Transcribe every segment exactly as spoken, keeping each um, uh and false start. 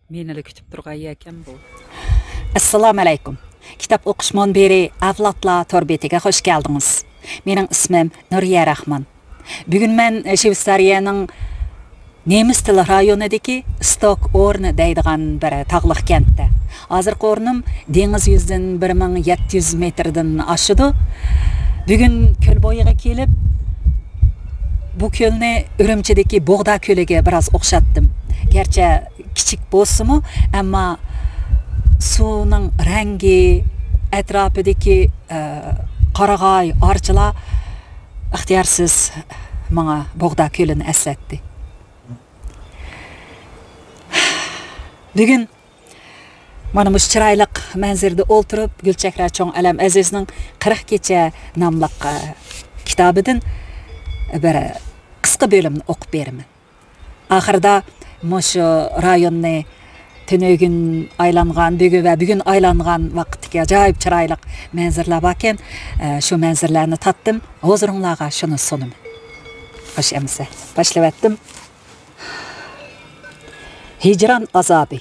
مېنىلا كۈتۈپ تۇرغان يەكەن بۇ. ئەسسالامۇئەلەيكۇم. كىتاب ئوقۇش مۇنبىرى ئەۋلادلار تور بېتىگە خۇش كەلدىڭىز. مېنىڭ ئىسمىم نۇرىيە راخمان. بۈگۈن مەن شۋېتسارىيەنىڭ نېمىس تىل رايونىدىكى ستوك ئورن دەيدىغان بىر تاغلىق كەنتتە. ھازىرقى ئورنۇم دېڭىز يۈزىدىن بىر مىڭ يەتتە يۈز مېتىردىن ئاشىدۇ. بۈگۈن كۆل بويىغا كېلىپ، بۇ كۆلنى ئۈرۈمچىدىكى بوغدا كۆلىگە بىراز ئوخشاتتىم. گەرچە كىچىك بولسىمۇ، ئەمما سۇنىڭ رەڭگى، ئەتراپىدىكى، ئە، قارىغاي، ئارچىلار ئىختىيارسىز ماڭا بوغدا كۆلىنى ئەسلەتتى. بۈگۈن مانا مۇشۇ چىرايلىق مەنزىرىدە ئولتۇرۇپ، گۈلچېھرە چوڭ ئالەم ئەزىزنىڭ قىرىق كېچە ناملىق، ئە، كىتابىدىن بىر قىسقا بۆلۈمنى ئوقۇپ بېرىمەن. ئاخىرىدا مۇشۇ رايوننى تۈنۈگۈن ئايلانغان، بۈگۈن ۋە بۈگۈن ئايلانغان ۋاقىتتىكى ئاجايىپ چىرايلىق مەنزىرىلەر باركەن، ئە، شۇ مەنزىرىلەرنى تارتتىم. ھۇزۇرۇڭلارغا شۇنى سۇنىمەن. خوش ئەمىسە، باشلىۋەتتىم. ھىجران ئازابى.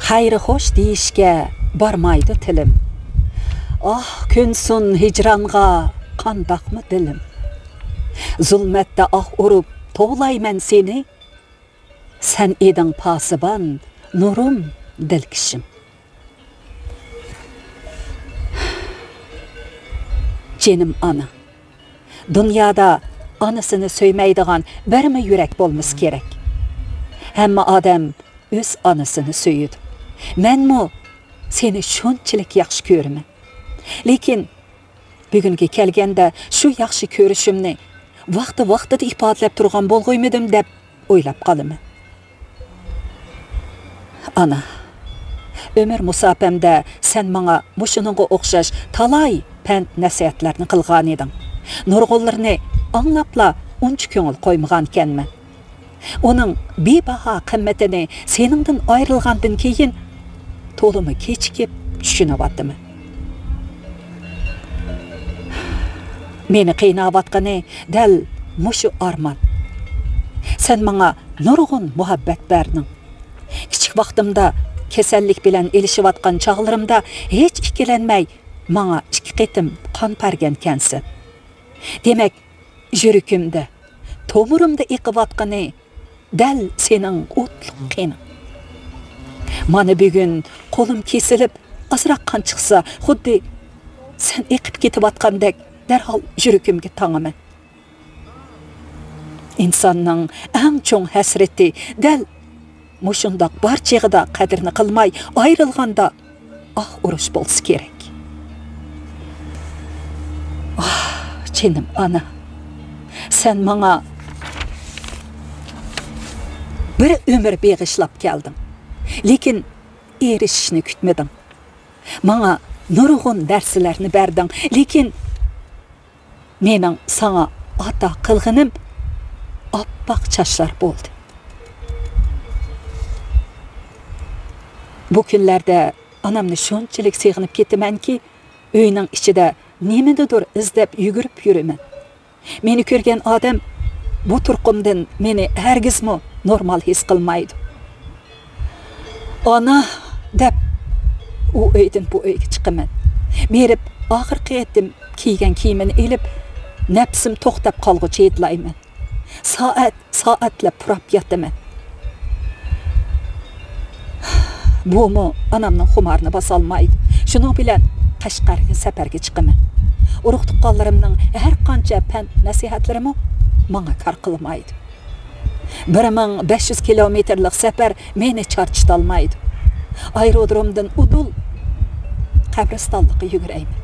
خەير خوش دېيىشكە بارمايدۇ تىلىم. ئاھ، كۆنسۇن ھىجرانغا قانداقمۇ دىلىم. زۇلمەتتە ئاھ ئۇرۇپ توۋلايمەن سېنى. سەن ئىدىڭ پاسىبان، نۇرۇم، دىلكىشىم. جېنىم ئانا. دۇنيادا ئانىسىنى سۆيمەيدىغان بىرمۇ يۈرەك بولمىسا كېرەك. ھەممە ئادەم ئۆز ئانىسىنى سۆيىدۇ. مەنمۇ سېنى شۇنچىلىك ياخشى كۆرىمەن. لېكىن بۈگۈنگە كەلگەندە شۇ ياخشى كۆرۈشۈمنى ۋاقتى-ۋاقتىدا ئىپادىلەپ تۇرغان بولغۇيمىدىم دەپ ئويلاپ قالىمەن. ئانا، ئۆمۈر مۇساپەمدە سەن ماڭا مۇشۇنىڭغا ئوخشاش تالاي پەند-نەسىھەتلەرنى قىلغانىدىڭ. نۇرغۇنلىرىنى ئاڭلاپلا ئۇنچە كۆڭۈل قويمىغانىكەنمەن. ئۇنىڭ بىباھا قىممىتىنى سېنىڭدىن ئايرىلغاندىن كېيىن تولىمۇ كېچىكىپ چۈشىنىۋاتىمەن. مېنى قىيناۋاتقىنى دەل مۇشۇ ئارمان. سەن ماڭا نۇرغۇن مۇھەببەت بەردىڭ. كىچىك ۋاقتىمدا، كېسەللىك بىلەن ئېلىشىۋاتقان چاغلىرىمدا ھېچ ئىككىلەنمەي ماڭا ئىككى قېتىم قان بەرگەنكەنسەن. دېمەك، يۈرىكىمدە، تومۇرۇمدا ئېقىۋاتقىنى دەل سېنىڭ ئوتلۇق قېنىڭ. مانا بۈگۈن قولۇم كېسىلىپ، ئازراق قان چىقسا، خۇددى سەن ئېقىپ كېتىۋاتقاندەك دەرھال يۈرىكىمگە تاڭىمەن. ئىنساننىڭ ئەڭ چوڭ ھەسرىتى دەل مۇشۇنداق بار چېغىدا قەدرىنى قىلماي، ئايرىلغاندا ئاھ ئۇرۇش بولسا كېرەك. ئاھ، جېنىم ئانا، سەن ماڭا بىر ئۆمۈر بېغىشلاپ كەلدىڭ، لېكىن ئېرىشىشنى كۈتمىدىڭ. ماڭا نۇرغۇن نەرسىلەرنى بەردىڭ، لېكىن مېنىڭ ساڭا ئاتا قىلغىنىم ئاپئاق چاچلار بولدى. بۇ كۈنلەردە ئانامنى شۇنچىلىك سېغىنىپ كېتىمەنكى، ئۆينىڭ ئىچىدە نېمىنىدۇر ئىزدەپ يۈگۈرۈپ يۈرىمەن. مېنى كۆرگەن ئادەم بۇ تۇرقۇمدىن مېنى ھەرگىزمۇ نورمال ھېس قىلمايدۇ. «ئانا!» دەپ، ئۇ ئۆيدىن بۇ ئۆيگە چىقىمەن. بېرىپ، ئاخىرقى قېتىم كىيگەن كىيىمىنى ئېلىپ، نەپسىم توختاپ قالغۇچە ھىدلايمەن. سائەت، سائەتلەپ پۇراپ ياتىمەن. بۇمۇ ئانامنىڭ خۇمارىنى باسالمايدۇ. شۇنىڭ بىلەن قەشقەرگە سەپەرگە چىقىمەن. ئۇرۇق-تۇغقانلىرىمنىڭ ھەر قانچە پەند-نەسىھەتلىرىمۇ ماڭا كار قىلمايدۇ. بىر مىڭ بەش يۈز كىلومېتىرلىق سەپەر مېنى چارچىتالمايدۇ. ئايرودرومدىن ئۇدۇل قەبرىستانلىققا يۈگۈرەيمەن.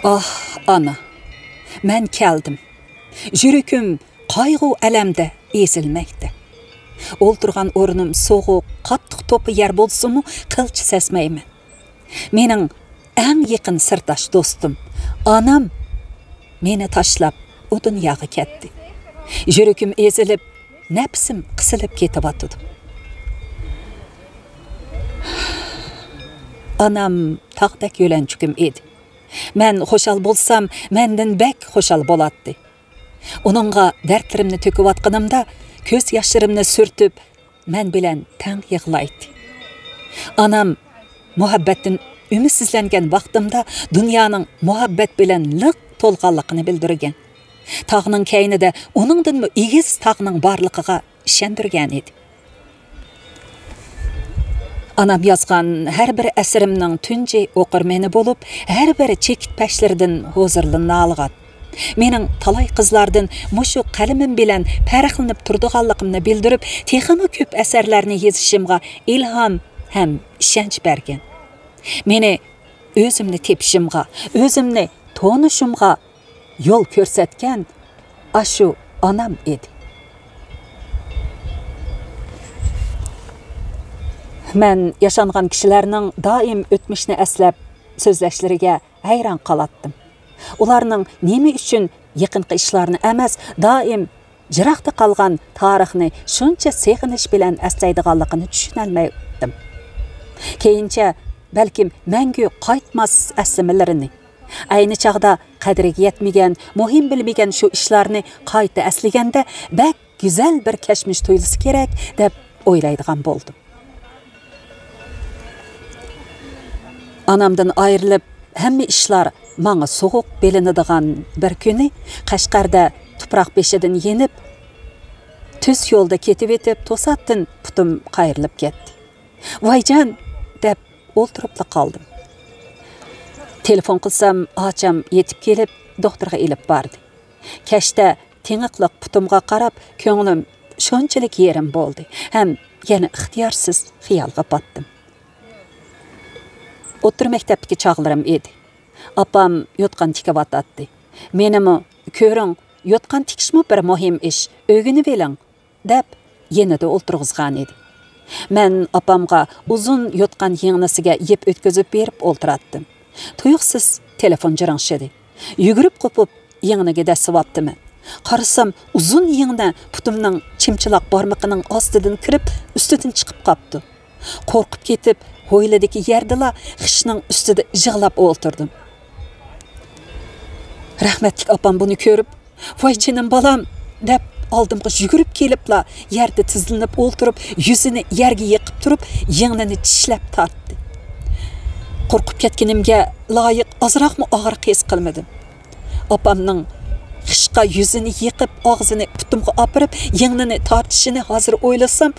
ئاھ، ئانا، مەن كەلدىم. يۈرىكىم قايغۇ-ئەلەمدە ئېزىلمەكتە. ئولتۇرغان ئورنۇم سوغۇق، قاتتىق توپا يەر بولسىمۇ، قىلچە سەسمەيمەن. مېنىڭ ئەڭ يېقىن سىرداش دوستۇم، ئانام مېنى تاشلاپ ئۇ دۇنياغا كەتتى. يۈرىكىم ئېزىلىپ، نەپسىم قىسىلىپ كېتىۋاتىدۇ. ئانام تاغدەك يۆلەنچۈكۈم ئىدى. مەن خۇشال بولسام، مەندىن بەك خۇشال بولاتتى. ئۇنىڭغا دەردلىرىمنى تۆكۈۋاتقىنىمدا، كۆز ياشلىرىمنى سۈرتۈپ، مەن بىلەن تەڭ يىغلايتتى. ئانام مۇھەببەتتىن ئۈمىدسىزلەنگەن ۋاقتىمدا دۇنيانىڭ مۇھەببەت بىلەن لىق تولغانلىقىنى بىلدۈرگەن. تاغنىڭ كەينىدە ئۇنىڭدىنمۇ ئېگىز تاغنىڭ بارلىقىغا ئىشەندۈرگەن ئىدى. ئانام يازغان ھەر بىر ئەسىرىمنىڭ تۇنجى ئوقۇرمەنى بولۇپ، ھەر بىر چېكىت پەشلىرىدىن ھۇزۇرلىنالىغان. مېنىڭ تالاي قىزلاردىن مۇشۇ قەلىمىم بىلەن پەرقلىنىپ تۇرىدىغانلىقىمنى بىلدۈرۈپ، تېخىمۇ كۆپ ئەسەرلەرنى يېزىشىمغا ئىلھام ھەم ئىشەنچ بەرگەن. مېنى ئۆزۈمنى تېپىشىمغا، ئۆزۈمنى تونۇشۇمغا يول كۆرسەتكەن ئاشۇ ئانام ئىدى. مەن ياشانغان كىشىلەرنىڭ دائىم ئۆتمۈشنى ئەسلەپ سۆزلەشلىرىگە ھەيران قالاتتىم. ئۇلارنىڭ نېمە ئۈچۈن يېقىنقى ئىشلارنى ئەمەس، دائىم يىراقتا قالغان تارىخنى شۇنچە سېغىنىش بىلەن ئەسلەيدىغانلىقىنى چۈشىنەلمەيتتىم. كېيىنچە بەلكىم مەڭگۈ قايتماس ئەسلىمىلىرىنى، ئەينى چاغدا قەدرىگە يەتمىگەن، مۇھىم بىلمىگەن شۇ ئىشلارنى قايتا ئەسلىگەندە، بەك گۈزەل بىر كەچمىش تۇيۇلسا كېرەك، دەپ ئويلايدىغان بولدۇم. ئانامدىن ئايرىلىپ، ھەممە ئىشلار ماڭا سوغۇق بىلىنىدىغان بىر كۈنى قەشقەردە تۇپراق بېشىدىن يېنىپ، تۈز يولدا كېتىۋېتىپ، توساتتىن پۇتۇم قايرىلىپ كەتتى. «ۋايجان!» دەپ ئولتۇرۇپلا قالدىم. تېلېفون قىلسام، ئاچام يېتىپ كېلىپ، دوختۇرغا ئېلىپ باردى. كەچتە تېڭىقلىق پۇتۇمغا قاراپ، كۆڭلۈم شۇنچىلىك يېرىم بولدى ھەم يەنە ئىختىيارسىز خىيالغا پاتتىم. ئوتتۇرا مەكتەپتىكى چاغلىرىم ئىدى. ئاپام يوتقان تىكىۋاتاتتى. مېنىمۇ «كۆرۈڭ، يوتقان تىكىشمۇ بىر مۇھىم ئىش، ئۆگىنىۋېلىڭ» دەپ، يېنىدا ئولتۇرغۇزغان ئىدى. مەن ئاپامغا ئۇزۇن يوتقان يىڭنىسىگە يىپ ئۆتكۈزۈپ بېرىپ ئولتۇراتتىم. تۇيۇقسىز تېلېفون جىرىڭشىدى. يۈگۈرۈپ قوپۇپ، يىڭنىگە دەسسىۋاپتىمەن. قارىسام، ئۇزۇن يىڭنە پۇتۇمنىڭ چىمچىلاق بارمىقىنىڭ ئاستىدىن كىرىپ، ئۈستىدىن چىقىپ قاپتۇ. قورقۇپ كېتىپ، ھويلىدىكى يەردىلا خىشنىڭ ئۈستىدە يىغلاپ ئولتۇردۇم. رەھمەتلىك ئاپام بۇنى كۆرۈپ، «ۋاي جېنىم بالام!» دەپ، ئالدىمغا يۈگۈرۈپ كېلىپلا، يەردە تىزلىنىپ ئولتۇرۇپ، يۈزىنى يەرگە يېقىپ تۇرۇپ، يىڭنىنى چىشلەپ تارتتى. قورقۇپ كەتكىنىمگە لايىق ئازراقمۇ ئاغرىق ھېس قىلمىدىم. ئاپامنىڭ خىشقا يۈزىنى يېقىپ، ئاغزىنى پۇتۇمغا ئاپىرىپ، يىڭنىنى تارتىشىنى ھازىر ئويلىسام،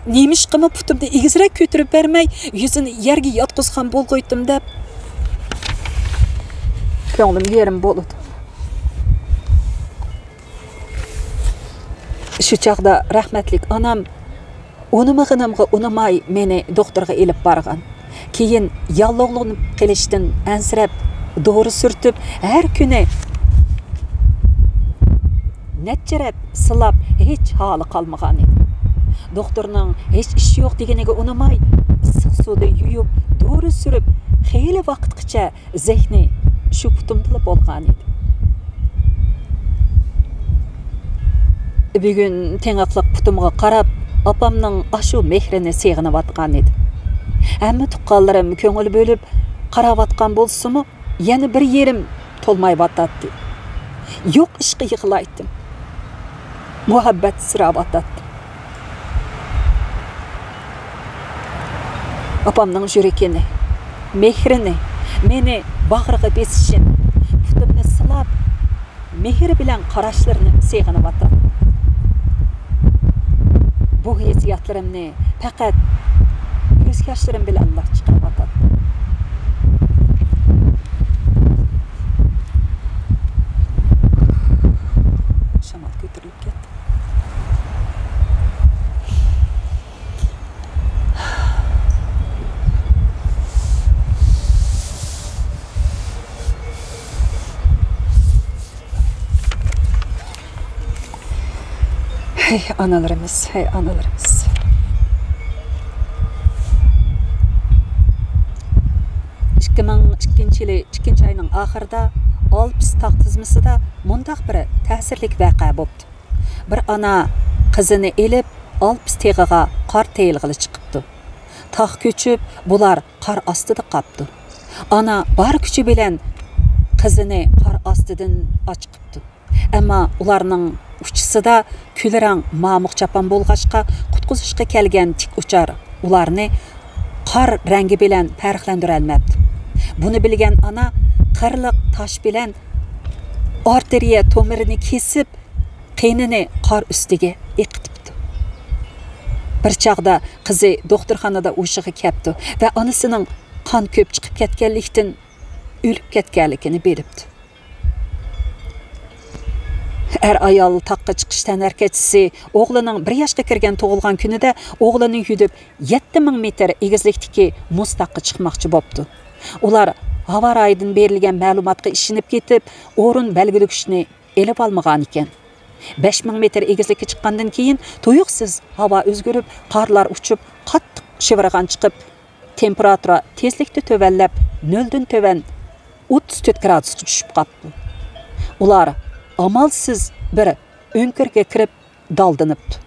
نېمىشقىمۇ پۇتۇمنى ئېگىزرەك كۆتۈرۈپ بەرمەي، يۈزىنى يەرگە ياتقۇزغان بولغۇيتتۇم دەپ، كۆڭلۈم يېرىم بولىدۇ. شۇ چاغدا رەھمەتلىك ئانام ئۇنىمىغىنىمغا ئۇنىماي، مېنى دوختۇرغا ئېلىپ بارغان. كېيىن ياللۇغلىنىپ قېلىشتىن ئەنسىرەپ، دورا سۈرتۈپ، ھەر كۈنى نەچچە رەت سىلاپ، ھېچ ھالى قالمىغانىدى. دوختۇرنىڭ ھېچ ئىش يوق دېگىنىگە ئۇنىماي، ئىسسىق سۇدا يۇيۇپ، دورا سۈرۈپ، خېلى ۋاقىتقىچە زېھنى شۇ پۇتۇمدىلا بولغانىدى. بۈگۈن تېڭىقلىق پۇتۇمغا قاراپ، ئاپامنىڭ ئاشۇ مېھرىنى سېغىنىۋاتقانىدىم. ھەممە تۇغقانلىرىم كۆڭۈل بۆلۈپ قاراۋاتقان بولسىمۇ، يەنە بىر يېرىم تولمايۋاتاتتى. يوق ئىشقا يىغلايتتىم. مۇھەببەتسىرەۋاتاتتىم. ئاپامنىڭ يۈرىكىنى، مېھرىنى، مېنى باغرىغا بېسىشىنى، پۇتۇمنى سىلاپ، مېھرى بىلەن قاراشلىرىنى سېغىنىۋاتاتتىم. بۇ ھېسسىياتلىرىمنى پەقەت كۆز ياشلىرىم بىلەنلا چىقىرىۋاتاتتىم. شامال كۆتۈرۈلۈپ كەتتى. ھەي ئانىلىرىمىز، ھەي ئانىلىرىمىز. ئىككى مىڭ ئىككىنچى يىلى ئىككىنچى ئاينىڭ ئاخىرىدا ئالپىس تاغ تىزمىسىدا مۇنداق بىر تەسىرلىك ۋەقە بوپتۇ. بىر ئانا قىزىنى ئېلىپ، ئالپىس تېغىغا قار تېيىلغىلى چىقىپتۇ. تاغ كۆچۈپ، بۇلار قار ئاستىدا قاپتۇ. ئانا بار كۈچى بىلەن ئىزىنى قار ئاستىدىن ئاچىقىپتۇ. ئەمما ئۇلارنىڭ ئۇچىسىدا كۈلرەڭ مامۇق چاپان بولغاچقا، قۇتقۇزۇشقا كەلگەن تىك ئۇچار ئۇلارنى قار رەڭگى بىلەن پەرقلەندۈرەلمەپتۇ. بۇنى بىلگەن ئانا قىرلىق تاش بىلەن ئارتېرىيە تومۇرىنى كېسىپ، قېنىنى قار ئۈستىگە ئېقىتىپتۇ. بىر چاغدا قىزى دوختۇرخانىدا ھوشىغا كەپتۇ ۋە ئانىسىنىڭ قان كۆپ چىقىپ كەتكەنلىكتىن ئۆلۈپ كەتكەنلىكىنى بىلىپتۇ. ئەر-ئايال تاغقا چىقىش تەنھەرىكەتچىسى ئوغلىنىڭ بىر ياشقا كىرگەن تۇغۇلغان كۈنىدە ئوغلىنى يۈدۈپ يەتتە مىڭ مېتىر ئېگىزلىكتىكى مۇز تاغقا چىقماقچى بوپتۇ. ئۇلار ھاۋا رايىدىن بېرىلگەن مەلۇماتقا ئىشىنىپ كېتىپ، ئورۇن بەلگىلىگۈچنى ئېلىۋالمىغانىكەن. بەش مىڭ مېتىر ئېگىزلىككە چىققاندىن كېيىن تۇيۇقسىز ھاۋا ئۆزگىرىپ، قارلار ئۇچۇپ، قاتتىق شىۋىرغان چىقىپ، تېمپېراتۇرا تېزلىكتە تۆۋەنلەپ، نۆلدىن تۆۋەن ئوتتۇز تۆت گرادۇسقا چۈشۈپ قاپتۇ. ئۇلار ئامالسىز بىر ئۆڭكۈرگە كىرىپ دالدىنىپتۇ.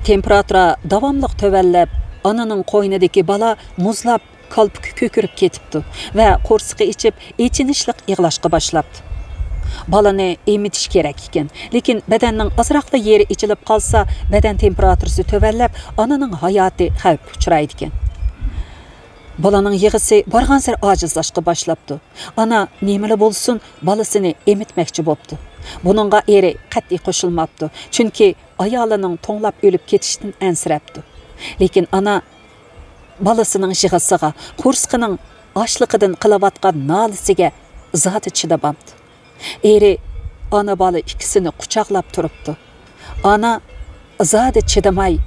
تېمپېراتۇرا داۋاملىق تۆۋەنلەپ، ئانىنىڭ قوينىدىكى بالا مۇزلاپ، كالپۇكى كۆكىرىپ كېتىپتۇ ۋە قورسىقى ئېچىپ، ئېچىنىشلىق يىغلاشقا باشلاپتۇ. بالىنى ئېمىتىش كېرەك ئىكەن، لېكىن بەدەننىڭ ئازراقلا يېرى ئېچىلىپ قالسا، بەدەن تېمپېراتۇرىسى تۆۋەنلەپ، ئانىنىڭ ھاياتى خەۋپكە ئۇچرايدىكەن. بالىنىڭ يىغىسى بارغانسېرى ئاجىزلاشقا باشلاپتۇ. ئانا نېمىلا بولسۇن، بالىسىنى ئېمىتمەكچى بوپتۇ. بۇنىڭغا ئېرى قەتئىي قوشۇلماپتۇ، چۈنكى ئايالىنىڭ توڭلاپ ئۆلۈپ كېتىشىدىن ئەنسىرەپتۇ. لېكىن ئانا بالىسىنىڭ يىغىسىغا، قورسىقىنىڭ ئاچلىقىدىن قىلىۋاتقان نالىسىگە زادى چىدىماپتۇ. ئېرى ئانا-بالا ئىككىسىنى قۇچاقلاپ تۇرۇپتۇ. ئانا زادى چىدىماي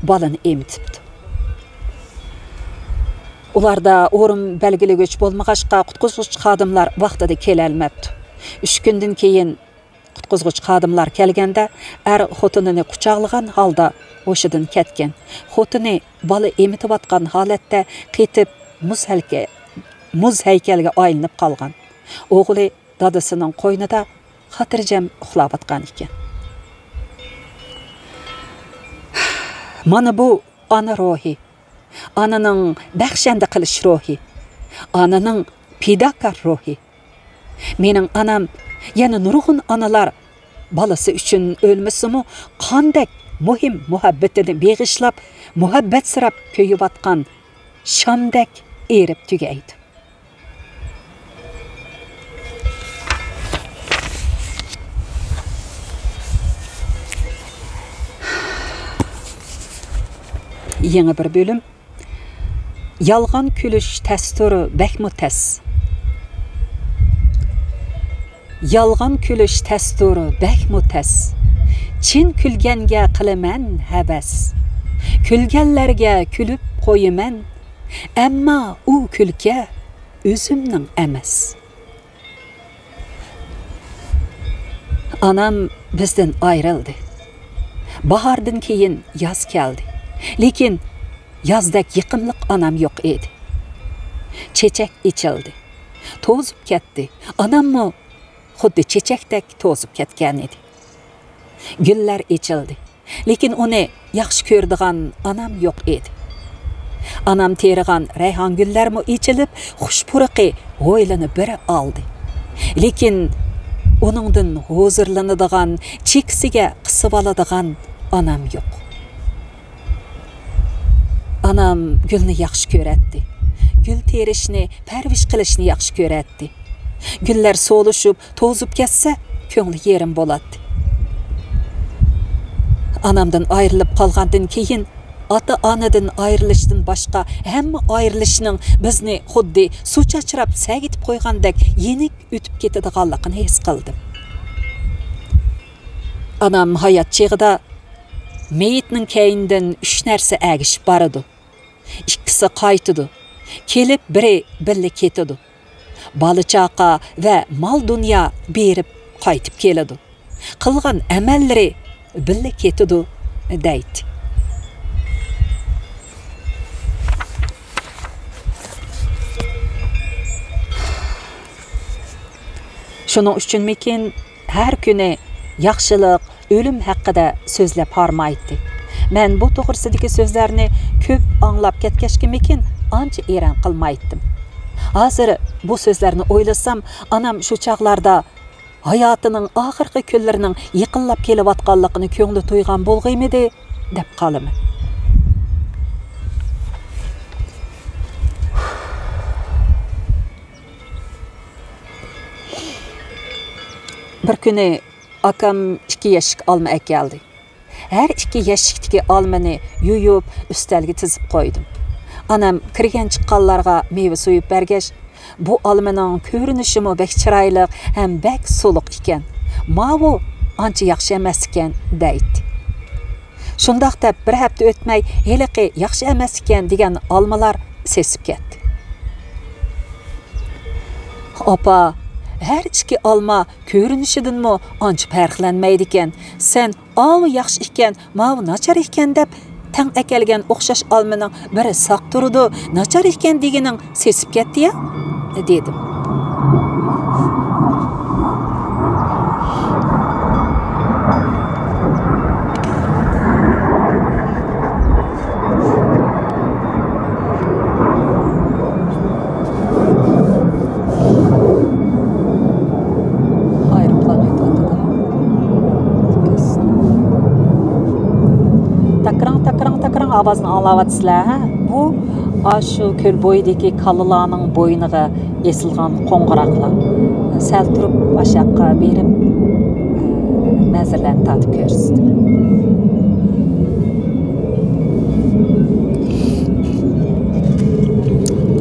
بالىنى ئېمىتىپتۇ. ئۇلاردا ئورۇن بەلگىلىگۈچ بولمىغاچقا، قۇتقۇزغۇچى خادىملار ۋاقتىدا كېلەلمەپتۇ. ئۈچ كۈندىن كېيىن قۇتقۇزغۇچى خادىملار كەلگەندە، ئەر خوتۇنىنى قۇچاقلىغان ھالدا ھوشىدىن كەتكەن. خوتۇنى بالا ئېمىتىۋاتقان ھالەتتە قېتىپ مۇز ھەلكە-، مۇز ھەيكەلگە ئايلىنىپ قالغان. ئوغلى دادىسىنىڭ قوينىدا خاتىرجەم ئۇخلاۋاتقان ئىكەن. مانا بۇ ئانا روھى، ئانىنىڭ بەخشەندە قىلىش روھى، ئانىنىڭ پىداكار روھى. مېنىڭ ئانام يەنە نۇرغۇن ئانىلار بالىسى ئۈچۈن ئۆلمىسىمۇ، قاندەك مۇھىم مۇھەببىتىنى بېغىشلاپ، مۇھەببەتسىراپ كۆيۈۋاتقان شامدەك ئېرىپ تۈگەيدۇ. يېڭى بىر بۆلۈم. يالغان كۈلۈش تەستۇر، بەكمۇ تەس. يالغان كۈلۈش تەستۇر، بەكمۇ تەس. چىن كۈلگەنگە قىلىمەن ھەۋەس. كۈلگەنلەرگە كۈلۈپ قويىمەن. ئەمما ئۇ كۈلكە ئۆزۈمنىڭ ئەمەس. ئانام بىزدىن ئايرىلدى. باھاردىن كېيىن ياز كەلدى. لېكىن يازدەك يېقىملىق ئانام يوق ئىدى. چېچەك ئېچىلدى. توزۇپ كەتتى. ئاناممۇ خۇددى چېچەكتەك توزۇپ كەتكەن ئىدى. گۈللەر ئېچىلدى. لېكىن ئۇنى ياخشى كۆرىدىغان ئانام يوق ئىدى. ئانام تېرىغان رەيھان گۈللەرمۇ ئېچىلىپ، خۇش پۇرىقى ھويلىنى بىر ئالدى. لېكىن ئۇنىڭدىن ھۇزۇرلىنىدىغان، چېكىسىگە قىسىۋالىدىغان ئانام يوق. ئانام گۈلنى ياخشى كۆرەتتى. گۈل تېرىشنى، پەرۋىش قىلىشنى ياخشى كۆرەتتى. گۈللەر سولۇشۇپ، توزۇپ كەتسە، كۆڭلى يېرىم بولاتتى. ئانامدىن ئايرىلىپ قالغاندىن كېيىن، ئاتا-ئانىدىن ئايرىلىشتىن باشقا ھەممە ئايرىلىشنىڭ بىزنى خۇددى سۇ چاچراپ سەگىتىپ قويغاندەك يېنىك ئۆتۈپ كېتىدىغانلىقىنى ھېس قىلدىم. ئانام ھايات چېغىدا مېيىتنىڭ كەينىدىن ئۈچ نەرسە ئەگىشىپ بارىدۇ. ئىككىسى قايتىدۇ. كېلىپ بىرى بىللە كېتىدۇ. بالا-چاقا ۋە مال-دۇنيا بېرىپ قايتىپ كېلىدۇ. قىلغان ئەمەللىرى بىللە كېتىدۇ، دەيتتى. شۇنىڭ ئۈچۈنمىكىن، ھەر كۈنى ياخشىلىق، ئۆلۈم ھەققىدە سۆزلەپ ھارمايتتى. مەن بۇ توغرىسىدىكى سۆزلەرنى كۆپ ئاڭلاپ كەتكەچكىمىكىن، ئانچە ئېرەن قىلمايتتىم. ھازىر بۇ سۆزلەرنى ئويلىسام، ئانام شۇ چاغلاردا ھاياتىنىڭ ئاخىرقى كۈنلىرىنىڭ يېقىنلاپ كېلىۋاتقانلىقىنى كۆڭلى تۇيغان بولغىيمىدى، دەپ قالىمەن. بىر كۈنى ئاكام ئىككى يەشىك ئالما ئەكەلدى. ھەر ئىككى يەشىكتىكى ئالمىنى يۇيۇپ، ئۈستەلگە تىزىپ قويدۇم. ئانام كىرگەن چىققانلارغا مېۋە سويۇپ بەرگەچ، «بۇ ئالمىنىڭ كۆرۈنۈشىمۇ بەك چىرايلىق ھەم بەك سۇلۇق ئىكەن. ماۋۇ ئانچە ياخشى ئەمەس ئىكەن» دەيتتى. شۇنداق دەپ، بىر ھەپتە ئۆتمەي، ھېلىقى ياخشى ئەمەس ئىكەن دېگەن ئالمىلار سېسىپ كەتتى. «ئاپا، ھەر ئىككى ئالما كۆرۈنۈشىدىنمۇ ئانچە پەرقلەنمەيدىكەن. سەن ئاۋۇ ياخشى ئىكەن، ماۋۇ ناچار ئىكەن دەپ، تەڭ ئەكەلگەن ئوخشاش ئالمىنىڭ بىرى ساق تۇرىدۇ، ناچار ئىكەن دېگىنىڭ سېسىپ كەتتى-يا» دېدىم. ئايروپىلان ئۆتۈۋاتىدۇ. تاكىراڭ، تاكىراڭ، تاكىراڭ ئاۋازىنى ئاڭلاۋاتىسىلەر، ھە؟ بۇ ئاشۇ كۆل بويىدىكى كالىلارنىڭ بوينىغا ئېسىلغان قوڭغۇراقلار. سەل تۇرۇپ ئاشاققا بېرىپ، مەنزىرىلەرنى تارتىپ كۆرسىتىمەن.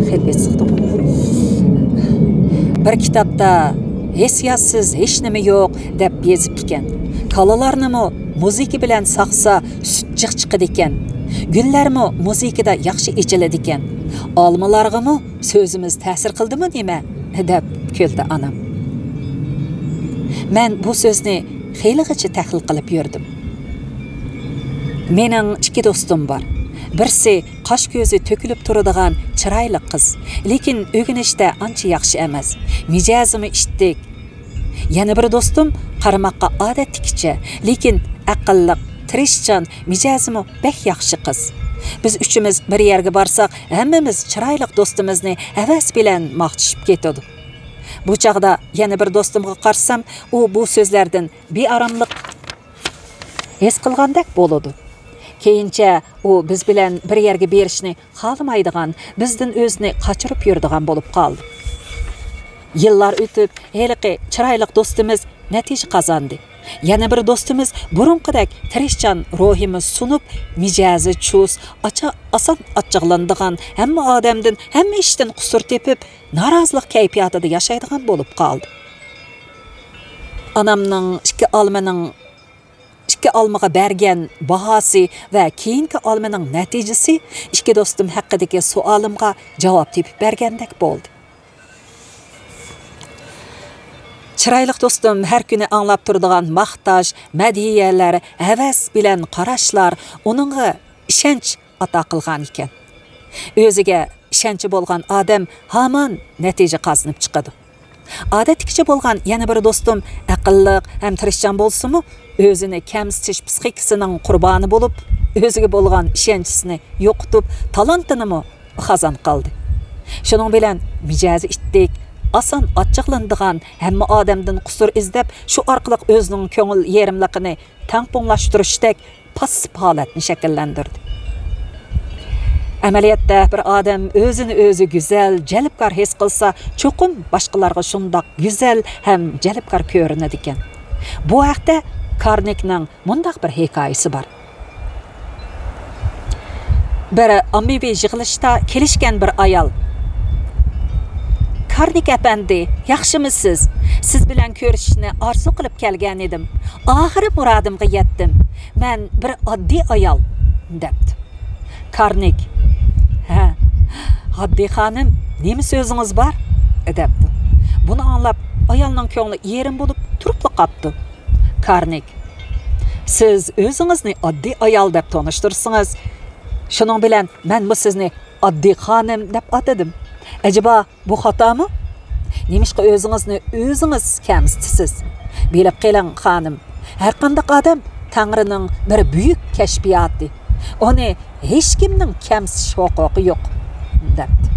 خېلى ئېسىقتىغۇ. بىر كىتابتا «ھېسسىياتسىز ھېچنېمە يوق» دەپ يېزىپتىكەن. «كالىلارنىمۇ مۇزىكا بىلەن ساقسا، سۈت جىق چىقىدىكەن. گۈللەرمۇ مۇزىكىدا ياخشى ئېچىلىدىكەن. ئالمىلارغىمۇ سۆزىمىز تەسىر قىلدىمۇ نېمە؟» دەپ كۈلدى ئانام. مەن بۇ سۆزنى خېلىغىچە تەھلىل قىلىپ يۈردۈم. مېنىڭ ئىككى دوستۇم بار. بىرسى قاش-كۆزى تۆكۈلۈپ تۇرىدىغان چىرايلىق قىز، لېكىن ئۆگىنىشتە ئانچە ياخشى ئەمەس. مىجەزىمۇ ئىتتىك. يەنە بىر دوستۇم قارىماققا ئادەتتىكىچە، لېكىن ئەقىللىق، تىرىشچان، مىجەزىمۇ بەك ياخشى قىز. بىز ئۈچىمىز بىر يەرگە بارساق، ھەممىمىز چىرايلىق دوستىمىزنى ھەۋەس بىلەن ماختىشىپ كېتىدۇ. بۇ چاغدا يەنە بىر دوستۇمغا قارىسام، ئۇ بۇ سۆزلەردىن بىئاراملىق ھېس قىلغاندەك بولىدۇ. كېيىنچە ئۇ بىز بىلەن بىر يەرگە بېرىشنى خالىمايدىغان، بىزدىن ئۆزىنى قاچۇرۇپ يۈرىدىغان بولۇپ قالدى. يىللار ئۆتۈپ، ھېلىقى چىرايلىق دوستىمىز نەتىجە قازاندى. يەنە بىر دوستىمىز بۇرۇنقىدەك تىرىشچان، روھىمۇ سۇنۇپ، مىجەزى چۇس، ئاچا-، ئاسان ئاچچىقلىنىدىغان، ھەممە ئادەمدىن، ھەممە ئىشتىن قۇسۇر تېپىپ، نارازىلىق كەيپىياتىدا ياشايدىغان بولۇپ قالدى. ئانامنىڭ ئىككى ئالمىنىڭ ئىككى ئالمىغا بەرگەن باھاسى ۋە كېيىنكى ئالمىنىڭ نەتىجىسى ئىككى دوستۇم ھەققىدىكى سوئالىمغا جاۋاب تېپىپ بەرگەندەك بولدى. چىرايلىق دوستۇم ھەر كۈنى ئاڭلاپ تۇرىدىغان ماختاش، مەدھىيەلەر، ھەۋەس بىلەن قاراشلار ئۇنىڭغا ئىشەنچ ئاتا قىلغان ئىكەن. ئۆزىگە ئىشەنچى بولغان ئادەم ھامان نەتىجە قازىنىپ چىقىدۇ. ئادەتتىكىچە بولغان يەنە بىر دوستۇم ئەقىللىق ھەم تىرىشچان بولسىمۇ، ئۆزىنى كەمسىتىش پىسخىكىسىنىڭ قۇربانى بولۇپ، ئۆزىگە بولغان ئىشەنچىسىنى يوقىتىپ، تالانتىنىمۇ خازان قىلدى. شۇنىڭ بىلەن مىجەزى ئىتتىك، ئاسان ئاچچىقلىنىدىغان، ھەممە ئادەمدىن قۇسۇر ئىزدەپ، شۇ ئارقىلىق ئۆزىنىڭ كۆڭۈل يېرىملىقىنى تەڭپۇڭلاشتۇرۇشتەك پاسسىپ ھالەتنى شەكىللەندۈردى. ئەمەلىيەتتە، بىر ئادەم ئۆزىنى ئۆزى گۈزەل، جەلپكار ھېس قىلسا، چوقۇم باشقىلارغا شۇنداق گۈزەل ھەم جەلپكار كۆرۈنىدىكەن. بۇ ھەقتە كارنىكنىڭ مۇنداق بىر ھېكايىسى بار. بىر ئاممىۋى يىغىلىشتا كېلىشكەن بىر ئايال، «كارنىك ئەپەندى، ياخشىمۇسىز؟ سىز بىلەن كۆرۈشۈشنى ئارزۇ قىلىپ كەلگەن ئىدىم. ئاخىرى مۇرادىمغا يەتتىم. مەن بىر ئاددىي ئايال» دەپتۇ. كارنىك، «ھە، ئاددىي خانىم، نېمە سۆزىڭىز بار؟» دەپتۇ. بۇنى ئاڭلاپ، ئايالنىڭ كۆڭلى يېرىم بولۇپ تۇرۇپلا قاپتۇ. كارنىك، «سىز ئۆزىڭىزنى ئاددىي ئايال دەپ تونۇشتۇرسىڭىز، شۇنىڭ بىلەن مەنمۇ سىزنى ئاددىي خانىم دەپ ئاتىدىم. ئەجەبا، بۇ خاتامۇ؟ نېمىشقا ئۆزىڭىزنى ئۆزىڭىز كەمسىتىسىز؟ بىلىپ قېلىڭ، خانىم، ھەرقانداق ئادەم تەڭرىنىڭ بىر بۈيۈك كەشپىياتى. ئۇنى ھېچكىمنىڭ كەمسىتىش ھوقۇقى يوق» دەپتۇ.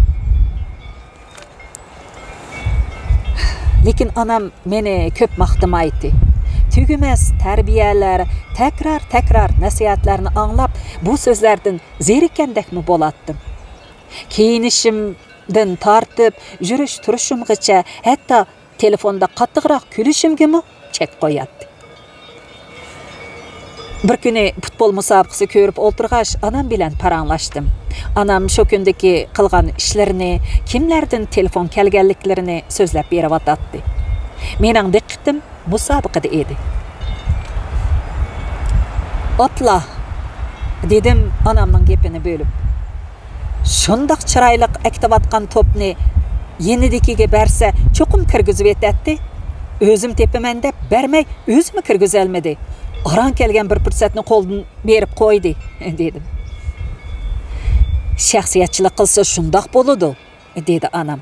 لېكىن ئانام مېنى كۆپ ماختىمايتتى. تۈگىمەس تەربىيەلەر، تەكرار-تەكرار نەسىھەتلەرنى ئاڭلاپ، بۇ سۆزلەردىن زېرىككەندەكمۇ بولاتتىم. كىيىنىشىمدىن تارتىپ، يۈرۈش-تۇرۇشۇمغىچە، ھەتتا تېلېفوندا قاتتىقراق كۈلۈشۈمگىمۇ چەك قوياتتى. بىر كۈنى پۇتبول مۇسابىقىسى كۆرۈپ ئولتۇرغاچ، ئانام بىلەن پاراڭلاشتىم. ئانام شۇ كۈندىكى قىلغان ئىشلىرىنى، كىملەردىن تېلېفون كەلگەنلىكلىرىنى سۆزلەپ بېرىۋاتاتتى. مېنىڭ دىققىتىم مۇسابىقىدە ئىدى. «ئاتلا!» دېدىم ئانامنىڭ گېپىنى بۆلۈپ. شۇنداق چىرايلىق ئەكېتىۋاتقان توپنى يېنىدىكىگە بەرسە، چوقۇم كىرگۈزۈۋېتەتتى. ئۆزۈم تېپىمەن دەپ بەرمەي، ئۆزىمۇ كىرگۈزەلمىدى. ئاران كەلگەن بىر پۇرسەتنى قولدىن بېرىپ قويدى، دېدىم. «شەخسىيەتچىلىك قىلسا شۇنداق بولىدۇ»، دېدى ئانام.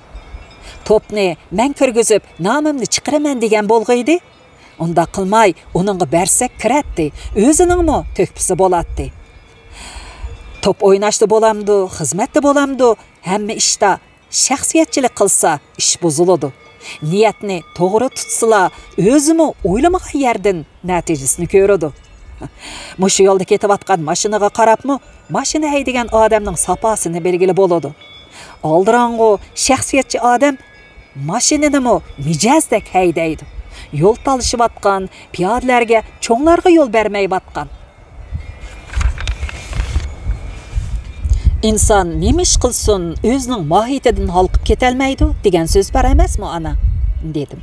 «توپنى مەن كىرگۈزۈپ، نامىمنى چىقىرىمەن دېگەن بولغىيدى. ئۇنداق قىلماي، ئۇنىڭغا بەرسەك كىرەتتى، ئۆزىنىڭمۇ تۆھپىسى بولاتتى. توپ ئويناشتا بولامدۇ، خىزمەتتە بولامدۇ، ھەممە ئىشتا شەخسىيەتچىلىك قىلسا، ئىش بۇزۇلىدۇ. نىيەتنى توغرا تۇتسىلا، ئۆزىمۇ ئويلىمىغان يەردىن نەتىجىسىنى كۆرىدۇ.» مۇشۇ يولدا كېتىۋاتقان ماشىنىغا قاراپمۇ، ماشىنا ھەيدىگەن ئادەمنىڭ ساپاسىنى بىلگىلى بولىدۇ. ئالدىراڭغۇ، شەخسىيەتچى ئادەم ماشىنىنىمۇ مىجەزدەك ھەيدەيدۇ. يول تالىشىۋاتقان پىيادىلەرگە، چوڭلارغا يول بەرمەيۋاتقان. «ئىنسان نېمە ئىش قىلسۇن، ئۆزىنىڭ ماھىيىتىدىن ھالقىپ كېتەلمەيدۇ» دېگەن سۆز بار ئەمەسمۇ، ئانا؟ دېدىم.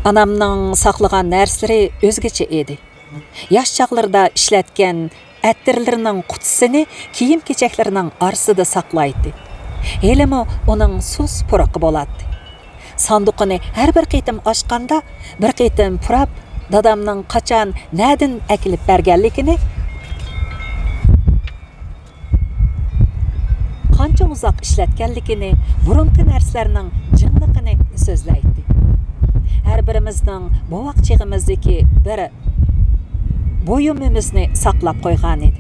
ئانامنىڭ ساقلىغان نەرسىلىرى ئۆزگىچە ئىدى. ياش چاغلىرىدا ئىشلەتكەن ئەتىرلىرىنىڭ قۇتىسىنى كىيىم-كېچەكلىرىنىڭ ئارىسىدا ساقلايتتى. ھېلىمۇ ئۇنىڭ سۇس پۇرىقى بولاتتى. ساندۇقىنى ھەر بىر قېتىم ئاچقاندا، بىر قېتىم پۇراپ، دادامنىڭ قاچان، نەدىن ئەكېلىپ بەرگەنلىكىنى، قانچە ئۇزاق ئىشلەتكەنلىكىنى، بۇرۇنقى نەرسىلەرنىڭ جىڭلىقىنى سۆزلەيتتى. ھەر بىرىمىزنىڭ بوۋاق چېغىمىزدىكى بىر بۇيۇمىمىزنى ساقلاپ قويغانىدى.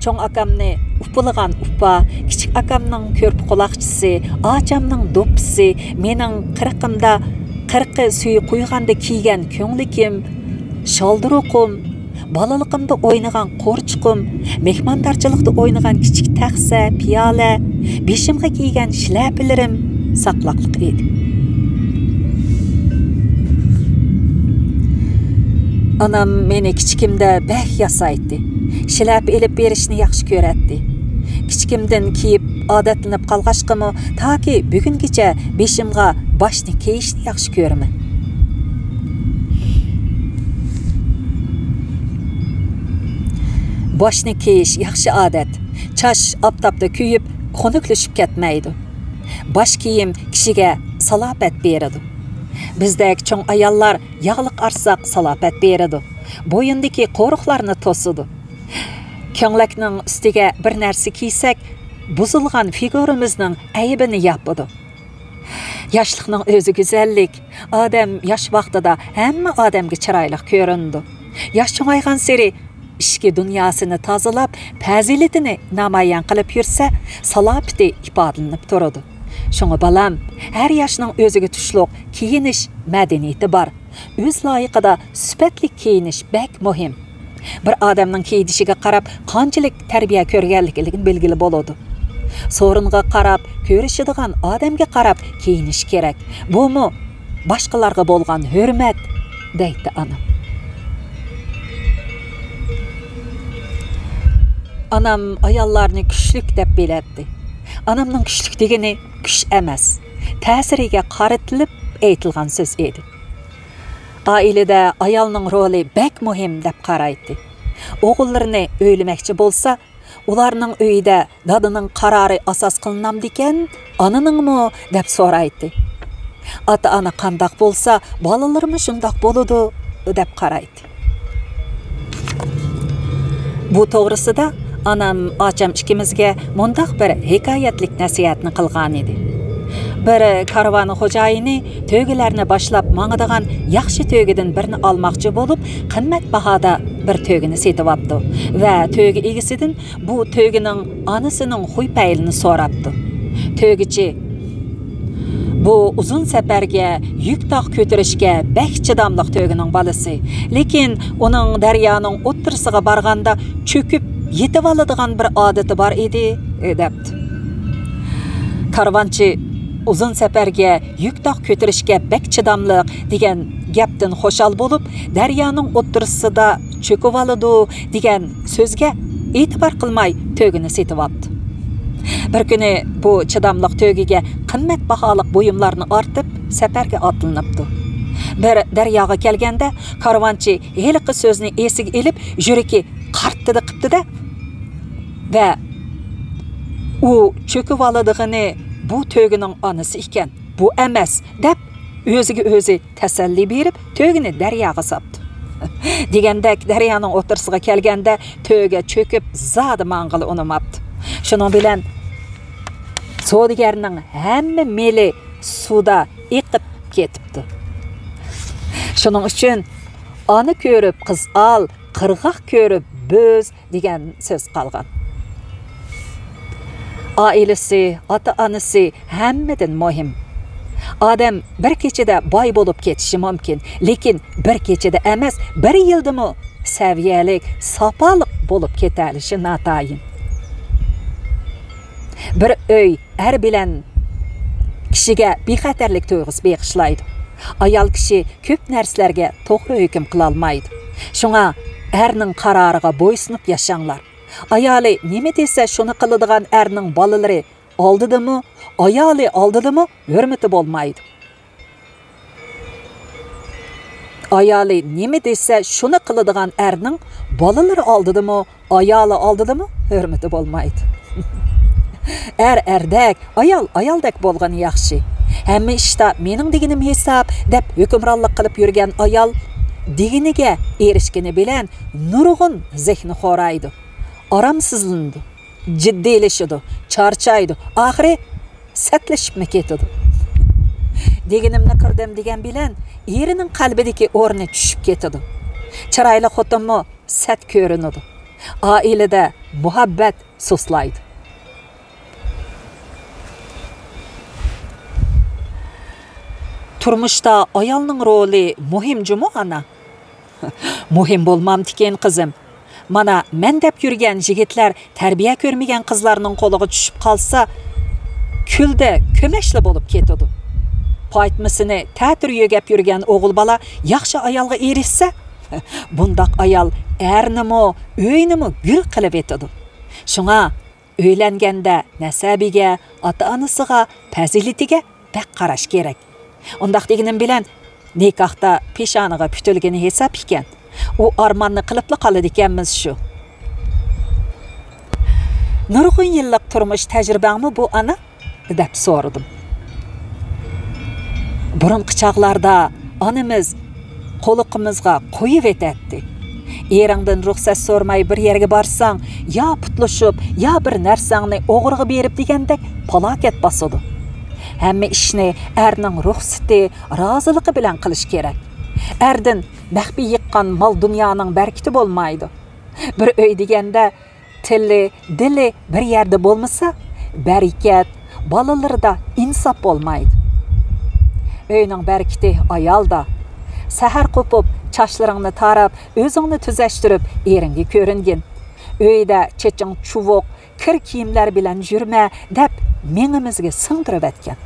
چوڭ ئاكامنى ئۇپىلىغان ئۇپا، كىچىك ئاكامنىڭ كۆرپە قۇلاقچىسى، ئاچامنىڭ دوپپىسى، مېنىڭ قىرىقىمدا قىرىقى سۈيى قۇيغاندا كىيگەن كۆڭلىكىم، شالدۇرۇقۇم، بالىلىقىمدا ئوينىغان قورچىقىم، مېھماندارچىلىقتا ئوينىغان كىچىك تەخسە، پىيالە، بېشىمغا كىيگەن شىلەپىلىرىم ساقلاقلىق ئىدى. ئانام مېنى كىچىكىمدە بەك ياسايتتى. شىلەپە ئېلىپ بېرىشنى ياخشى كۆرەتتى. كىچىكىمدىن كىيىپ ئادەتلىنىپ قالغاچقىمۇ، تاكى بۈگۈنگىچە بېشىمغا باشنى كىيىشنى ياخشى كۆرىمەن. باشنى كىيىش ياخشى ئادەت. چاچ ئاپتاپتا كۆيۈپ، خۇنۈكلىشىپ كەتمەيدۇ. باش كىيىم كىشىگە سالاپەت بېرىدۇ. بىزدەك چوڭ ئاياللار ياغلىق ئارتساق سالاپەت بېرىدۇ. بويۇندىكى قورۇقلارنى توسىدۇ. كۆڭلەكنىڭ ئۈستىگە بىر نەرسە كىيسەك، بۇزۇلغان فىگۇرىمىزنىڭ ئەيىبىنى ياپىدۇ. ياشلىقنىڭ ئۆزى گۈزەللىك. ئادەم ياش ۋاقتىدا ھەممە ئادەمگە چىرايلىق كۆرۈنىدۇ. ياش چوڭايغانسېرى ئىچكى دۇنياسىنى تازىلاپ، پەزىلىتىنى نامايان قىلىپ يۈرسە، سالاپىتى ئىپادىلىنىپ تۇرىدۇ. شۇڭا بالام، ھەر ياشنىڭ ئۆزىگە تۇشلۇق كىيىنىش مەدەنىيىتى بار. ئۆز لايىقىدا سۈپەتلىك كىيىنىش بەك مۇھىم. بىر ئادەمنىڭ كىيىنىشىگە قاراپ قانچىلىك تەربىيە كۆرگەنلىكىنى بىلگىلى بولىدۇ. سورۇنغا قاراپ، كۆرۈشىدىغان ئادەمگە قاراپ كىيىنىش كېرەك. بۇمۇ باشقىلارغا بولغان ھۆرمەت، دەيتتى ئانام. ئانام ئاياللارنى كۈچلۈك دەپ بىلەتتى. ئانامنىڭ كۈچلۈك دېگىنى كۈچ ئەمەس، تەسىرىگە قارىتىلىپ ئېيتىلغان سۆز ئىدى. ئائىلىدە ئايالنىڭ رولى بەك مۇھىم دەپ قارايتتى. ئوغۇللىرىنى ئۆيلىمەكچى بولسا، ئۇلارنىڭ ئۆيىدە دادىنىڭ قارارى ئاساس قىلىنامدىكەن، ئانىنىڭمۇ دەپ سورايتتى. ئاتا-ئانا قانداق بولسا، بالىلىرىمۇ شۇنداق بولىدۇ دەپ قارايتتى. بۇ توغرىسىدا ئانام ئاچام ئىككىمىزگە مۇنداق بىر ھېكايەتلىك نەسىھەتنى قىلغانىدى. بىر كارۋان خوجايىنى تۆگىلەرنى باشلاپ ماڭىدىغان ياخشى تۆگىدىن بىرنى ئالماقچى بولۇپ، قىممەت باھادا بىر تۆگىنى سېتىۋاپتۇ ۋە تۆگە ئىگىسىدىن بۇ تۆگىنىڭ ئانىسىنىڭ خۇي-پەيلىنى سوراپتۇ. تۆگىچى: بۇ ئۇزۇن سەپەرگە، يۈك تاق كۆتۈرۈشكە بەك چىداملىق تۆگىنىڭ بالىسى. لېكىن ئۇنىڭ دەريانىڭ ئوتتۇرىسىغا بارغاندا چۆكۈپ يېتىۋالىدىغان بىر ئادىتى بار ئىدى، دەپتۇ. كارۋانچى ئۇزۇن سەپەرگە، يۈك تاق كۆتۈرۈشكە بەك چىداملىق دېگەن گەپتىن خۇشال بولۇپ، دەريانىڭ ئوتتۇرىسىدا چۆكۈۋالىدۇ دېگەن سۆزگە ئېتىبار قىلماي تۆگىنى سېتىۋاپتۇ. بىر كۈنى بۇ چىداملىق تۆگىگە قىممەت باھالىق بۇيۇملارنى ئارتىپ، سەپەرگە ئاتلىنىپتۇ. بىر دەرياغا كەلگەندە، كارۋانچى ھېلىقى سۆزنى ئېسىگە ئېلىپ، يۈرىكى قارتتىدە قىپتىدە ۋە ئۇ چۆكۈۋالىدىغىنى بۇ تۆگىنىڭ ئانىسى ئىكەن، بۇ ئەمەس، دەپ، ئۆزىگە ئۆزى تەسەللى بېرىپ، تۆگىنى دەرياغا ساپتۇ. دېگەندەك، دەريانىڭ ئوتتۇرىسىغا كەلگەندە، تۆگە چۆكۈپ، زادى ماڭغىلى ئۇنىماپتۇ. شۇنىڭ بىلەن سودىگەرنىڭ ھەممە مېلى سۇدا ئېقىپ كېتىپتۇ. شۇنىڭ ئۈچۈن «ئانا كۆرۈپ قىز ئال، قىرغاق كۆرۈپ بۆز» دېگەن سۆز قالغان. ئائىلىسى، ئاتا-ئانىسى ھەممىدىن مۇھىم. ئادەم بىر كېچىدە باي بولۇپ كېتىشى مۇمكىن، لېكىن بىر كېچىدە ئەمەس، بىر يىلدىمۇ سەۋىيەلىك، ساپالىق بولۇپ كېتەلىشى ناتايىن. بىر ئۆي ئەر بىلەن كىشىگە بىخەتەرلىك تۇيغۇسى بېغىشلايدۇ. ئايال كىشى كۆپ نەرسىلەرگە توغرا ھۆكۈم قىلالمايدۇ. شۇڭا ئەرنىڭ قارارىغا بويسۇنۇپ ياشاڭلار. ئايالى نېمە دېسە، شۇنى قىلىدىغان ئەرنىڭ بالىلىرى ئالدىدىمۇ، ئايالى ئالدىدىمۇ ھۆرمىتى بولمايدۇ. ئايالى نېمە دېسە، شۇنى قىلىدىغان ئەرنىڭ بالىلىرى ئالدىدىمۇ، ئايالى ئالدىدىمۇ ھۆرمىتى بولمايدۇ. ئەر ئەردەك، ئايال ئايالدەك بولغىنى ياخشى. ھەممە ئىشتا مېنىڭ دېگىنىم ھېساب، دەپ ھۆكۈمرانلىق قىلىپ يۈرگەن ئايال دېگىنىگە ئېرىشكىنى بىلەن نۇرغۇن زېھنى خورايدۇ، ئارامسىزلىنىدۇ، جىددىيلىشىدۇ، چارچايدۇ، ئاخىرى سەتلىشىپمۇ كېتىدۇ. دېگىنىمنى قىلدىم دېگەن بىلەن ئېرىنىڭ قەلبىدىكى ئورنى چۈشۈپ كېتىدۇ. چىرايلىق خوتۇنمۇ سەت كۆرۈنىدۇ. ئائىلىدە مۇھەببەت سۇسلايدۇ. تۇرمۇشتا ئايالنىڭ رولى مۇھىم جۇمۇ، ئانا. مۇھىم بولمامتىكىن، قىزىم؟ مانا، مەن دەپ يۈرگەن يىگىتلەر تەربىيە كۆرمىگەن قىزلارنىڭ قولىغا چۈشۈپ قالسا، كۈلدە كۆمەچلا بولۇپ كېتىدۇ. پايتمىسىنى تەتۈر يۆگەپ يۈرگەن ئوغۇل بالا ياخشى ئايالغا ئېرىشسە، بۇنداق ئايال ئەرنىمۇ، ئۆينىمۇ گۈل قىلىۋېتىدۇ. شۇڭا ئۆيلەنگەندە نەسەبىگە، ئاتا-ئانىسىغا، پەزىلىتىگە بەك قاراش كېرەك. ئۇنداق دېگىنىم بىلەن، نىكاھتا پېشانىغا پۈتۈلگىنى ھېساب ئىكەن. ئۇ ئارماننى قىلىپلا قالىدىكەنمىز شۇ. نۇرغۇن يىللىق تۇرمۇش تەجرىبەڭمۇ بۇ، ئانا؟ دەپ سورىدىم. بۇرۇنقى چاغلاردا ئانىمىز قۇلىقىمىزغا قويۇۋېتەتتى. «ئېرىڭدىن رۇخسەت سورىماي بىر يەرگە بارساڭ، يا پۇتلىشىپ، يا بىر نەرسەڭنى ئوغرىغا بېرىپ» دېگەندەك پالاكەت باسىدۇ. ھەممە ئىشنى ئەرنىڭ رۇخسىتى، رازىلىقى بىلەن قىلىش كېرەك. ئەردىن مەخپىي يىغقان مال-دۇنيانىڭ بەرىكىتى بولمايدۇ. بىر ئۆي دېگەندە تىلى، دىلى بىر يەردە بولمىسا، بەرىكەت، بالىلىرىدا ئىنساپ بولمايدۇ. ئۆينىڭ بەرىكىتى ئايالدا. سەھەر قوپۇپ، چاچلىرىڭنى تاراپ، ئۆزۈڭنى تۈزەشتۈرۈپ، ئېرىڭگە كۆرۈنگىن. «ئۆيدە چېچىڭ چۇۋۇق، كىر كىيىملەر بىلەن يۈرمە» دەپ، مېڭىمىزگە سىڭدۈرۈۋەتكەن.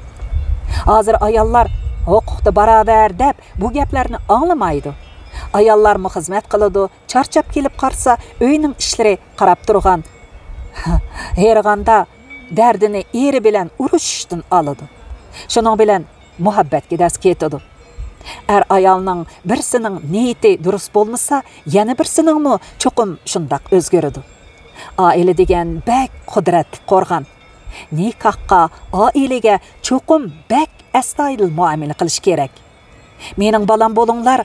ھازىر ئاياللار «ھوقۇقتا باراۋەر» دەپ، بۇ گەپلەرنى ئاڭلىمايدۇ. ئاياللارمۇ خىزمەت قىلىدۇ، چارچاپ كېلىپ قالسا، ئۆينىڭ ئىشلىرى قاراپ تۇرغان ھېرىغاندا دەردىنى ئېرى بىلەن ئۇرۇشۇشتىن ئالىدۇ. شۇنىڭ بىلەن مۇھەببەتكە دەز كېتىدۇ. ئەر-ئايالنىڭ بىرسىنىڭ نىيىتى دۇرۇس بولمىسا، يەنە بىرسىنىڭمۇ چوقۇم شۇنداق ئۆزگىرىدۇ. ئائىلە دېگەن بەك قۇدرەتلىك قورغان. نىكاھقا، ئائىلىگە چوقۇم بەك ئەستايىدىل مۇئامىلە قىلىش كېرەك. مېنىڭ بالام بولۇڭلار،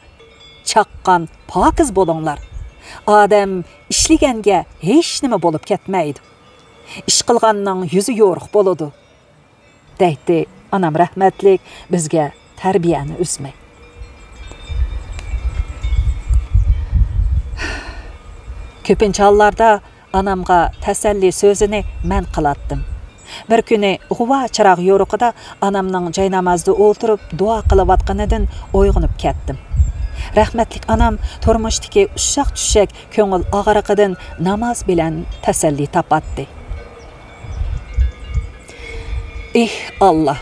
چاققان، پاكىز بولۇڭلار. ئادەم ئىشلىگەنگە ھېچنېمە بولۇپ كەتمەيدۇ. ئىش قىلغاننىڭ يۈزى يورۇق بولىدۇ، دەيتتى ئانام رەھمەتلىك بىزگە تەربىيەنى ئۈزمەي. كۆپىنچە ھاللاردا ئانامغا تەسەللى سۆزىنى مەن قىلاتتىم. بىر كۈنى غۇۋا چىراغ يورۇقىدا ئانامنىڭ جاينامازدا ئولتۇرۇپ دۇئا قىلىۋاتقىنىدىن ئويغىنىپ كەتتىم. رەھمەتلىك ئانام تۇرمۇشتىكى ئۇششاق-چۈششەك كۆڭۈل ئاغرىقىدىن ناماز بىلەن تەسەللى تاپاتتى. ئېھ، ئاللا،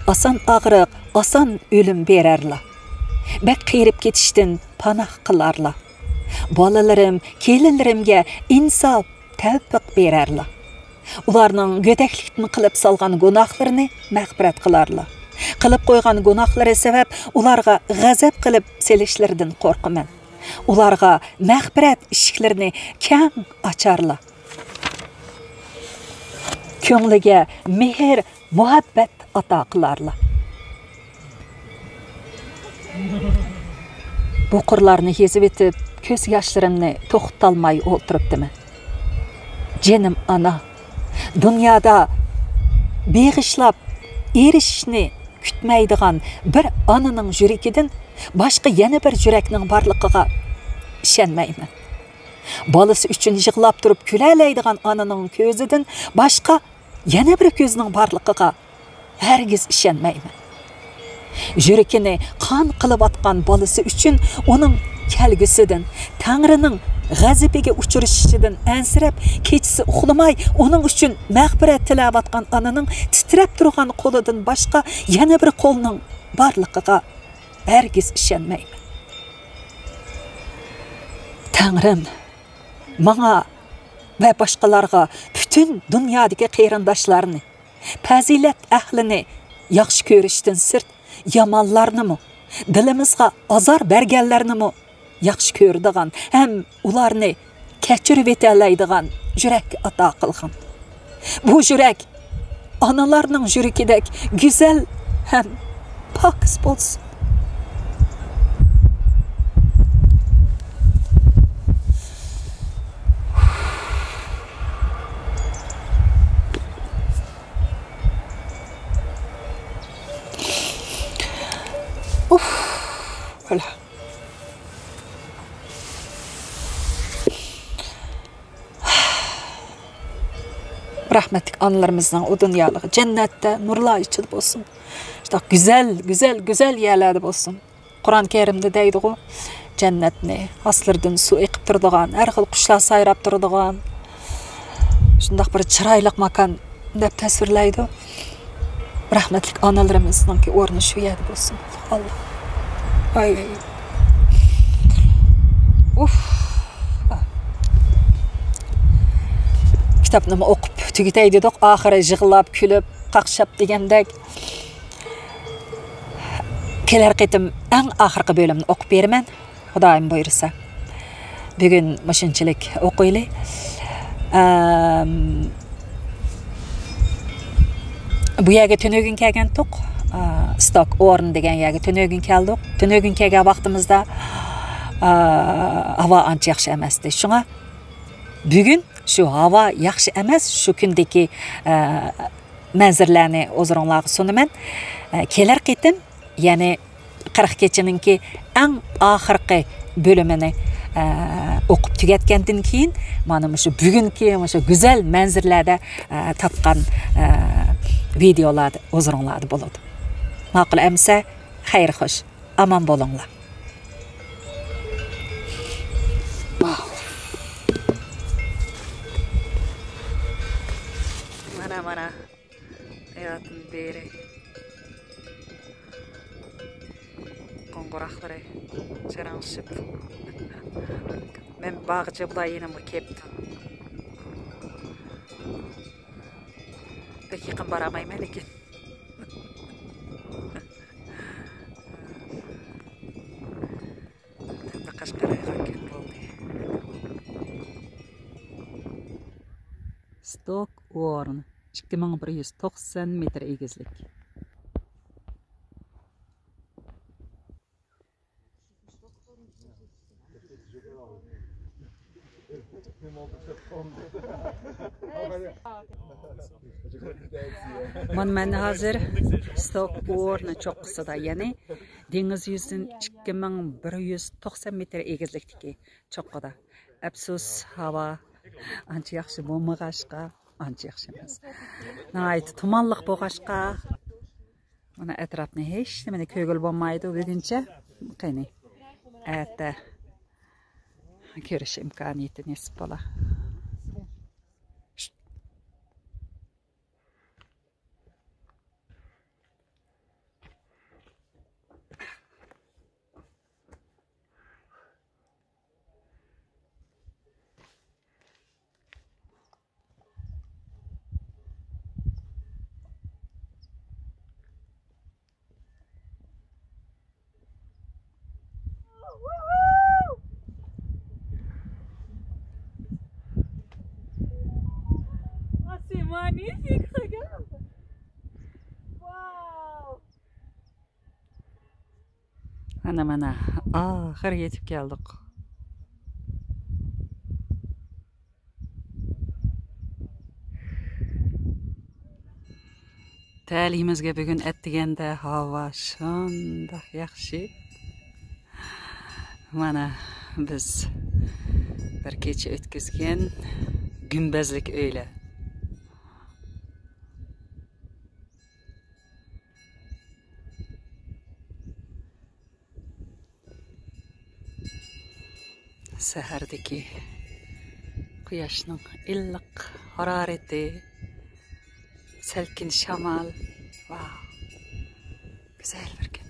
ئاسان ئاغرىق، ئاسان ئۆلۈم بېرەرلا. بەك قېرىپ كېتىشتىن پاناھ قىلارلا. بالىلىرىم، كېلىنلىرىمگە ئىنساپ، تەۋپىق بېرەرلا. ئۇلارنىڭ گۆدەكلىكتىن قىلىپ سالغان گۇناھلىرىنى مەغپىرەت قىلارلا. قىلىپ قويغان گۇناھلىرى سەۋەب ئۇلارغا غەزەپ قىلىپ سېلىشلىرىدىن قورقىمەن. ئۇلارغا مەغپىرەت ئىشىكلىرىنى كەڭ ئاچارلا. كۆڭلىگە مېھىر، مۇھەببەت ئاتا قىلارلا. بۇ قۇرلارنى يېزىۋېتىپ، كۆز ياشلىرىمنى توختىتالماي ئولتۇرۇپتىمەن. جېنىم ئانا، دۇنيادا بېغىشلاپ ئېرىشىشنى كۈتمەيدىغان بىر ئانىنىڭ يۈرىكىدىن باشقا يەنە بىر يۈرەكنىڭ بارلىقىغا ئىشەنمەيمەن. بالىسى ئۈچۈن يىغلاپ تۇرۇپ كۈلەلەيدىغان ئانىنىڭ كۆزىدىن باشقا يەنە بىر كۆزنىڭ بارلىقىغا ھەرگىز ئىشەنمەيمەن. يۈرىكىنى قان قىلىۋاتقان بالىسى ئۈچۈن ئۇنىڭ كەلگۈسىدىن، تەڭرىنىڭ غەزىپىگە ئۇچرىشىشىدىن ئەنسىرەپ، كېچىسى ئۇخلىماي، ئۇنىڭ ئۈچۈن مەغپىرەت تىلەۋاتقان ئانىنىڭ تىترەپ تۇرغان قولىدىن باشقا يەنە بىر قولنىڭ بارلىقىغا ھەرگىز ئىشەنمەيمەن. تەڭرىم، ماڭا ۋە باشقىلارغا پۈتۈن دۇنيادىكى قېرىنداشلارنى، پەزىلەت ئەھلىنى ياخشى كۆرۈشتىن سىرت، يامانلارنىمۇ، دىلىمىزغا ئازار بەرگەنلەرنىمۇ ياخشى كۆرىدىغان ھەم ئۇلارنى كەچۈرۈۋېتەلەيدىغان يۈرەك ئاتا قىلغىن. بۇ يۈرەك ئانىلارنىڭ يۈرىكىدەك گۈزەل ھەم پاكىز بولسۇن. ئۇف، ۋالا. رەھمەتلىك ئانىلىرىمىزنىڭ ئۇ دۇنيالىقى جەننەتتە نۇرلار ئىچىدە بولسۇن. شۇنداق گۈزەل، گۈزەل، گۈزەل يەرلەردە بولسۇن. قۇرئان كەرىمدە دەيدىغۇ، جەننەتنى ئاستلىرىدىن سۇ ئېقىپ تۇرىدىغان، ھەر خىل قۇشلار سايراپ تۇرىدىغان، شۇنداق بىر چىرايلىق ماكان دەپ تەسۋىرلەيدۇ. رەھمەتلىك ئانىلىرىمىزنىڭكى ئورنى شۇ يەردە بولسۇن. ئاللا. ئاي. ئۇف. كىتابنىمۇ ئوقۇپ تۈگىتەي دېدۇق، ئاخىرى يىغلاپ، كۈلۈپ، قاقشاپ دېگەندەك. كېلەر قېتىم ئەڭ ئاخىرقى بۆلۈمنى ئوقۇپ بېرىمەن، خۇدايىم بۇيرۇسا. بۈگۈن مۇشۇنچىلىك ئوقۇيلى. ئەم، بۇ يەرگە تۈنۈگۈن كەلگەنتۇق. ئا، ستوك ئورن دېگەن يەرگە تۈنۈگۈن كەلدۇق. تۈنۈگۈن كەلگەن ۋاقتىمىزدا، ئا، ھاۋا ئانچە ياخشى ئەمەستى. شۇڭا بۈگۈن شۇ ھاۋا ياخشى ئەمەس، شۇ كۈندىكى، ئە، مەنزىرىلەرنى ھۇزۇرۇڭلارغا سۇنىمەن. ئە، كېلەر قېتىم، يەنى قىرىق كېچىنىڭكى ئەڭ ئاخىرقى بۆلۈمىنى، ئە، ئوقۇپ تۈگەتكەندىن كېيىن، مانا مۇشۇ بۈگۈنكى مۇشۇ گۈزەل مەنزىرىلەردە، ئە، تارتقان، ئە، ۋىدېئولار ھۇزۇرۇڭلاردا بولىدۇ. ماقۇل ئەمىسە، خەير خوش. ئامان بولۇڭلار. مانا، مانا. ھاياتىم بېرى. قوڭغۇراقلىرى جاراڭلىشىپ. مەن باغچە بۇلار يېنىمغا كەپتۇ. بەك يېقىن بارالمايمەن لېكىن. ئەمدى قەشقەر ئايغان كۈن بولدى. ستوك ئورن، ئىككى مىڭ بىر يۈز توقسان مېتىر ئېگىزلىك. مانا مەن ھازىر ستوك ئورنى چوققىسىدا، يەنى دېڭىز يۈزىدىن ئىككى مىڭ بىر يۈز توقسان مېتىر ئېگىزلىكتىكى چوققىدا. ئەپسۇس، ھاۋا ئانچە ياخشى بولمىغاچقا، ئانچە ياخشى ئەمەس. ناھايىتى تۇمانلىق بولغاچقا، مانا ئەتراپنى ھېچ نېمىنى كۆرگىلى بولمايدۇ بۈگۈنچە. قېنى، ئەتە كۆرۈش ئىمكانىيىتى نېسىپ بولا. Ah, c'est magnifique, regarde. Waouh. ئانا مانا، ئاخىر يېتىپ كەلدۇق. تەلىيىمىزگە بۈگۈن ئەتىگەندە ھاۋا شۇنداق ياخشى. مانا بىز بىر كېچە ئۆتكۈزگەن گۈمبەزلىك ئۆيلەر. سەھەردىكى قۇياشنىڭ ئىللىق ھارارىتى، سەلكىن شامال. ۋاۋ، گۈزەل بىر كۈن.